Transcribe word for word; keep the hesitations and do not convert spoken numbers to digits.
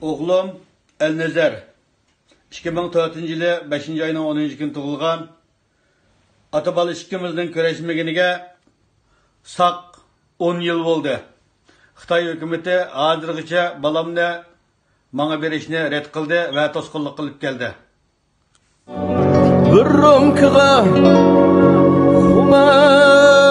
ئوغلۇم ئەلنەزەر، ئىككى مىڭ تۆتىنچى يىلى بەشىنچى ئاينىڭ ئونىنچى كۈنى تۇغۇلغان. ئاتا-بالا ئىككىمىزنىڭ كۆرۈشمىگىنىگە ساق ئون يىل بولدى. خىتاي ھۆكۈمىتى ھازىرغىچە بالامنى ماڭا بېرىشنى رەت قىلدى ۋە توسقۇنلۇق قىلىپ كەلدى. بىر رومكىغا خۇمار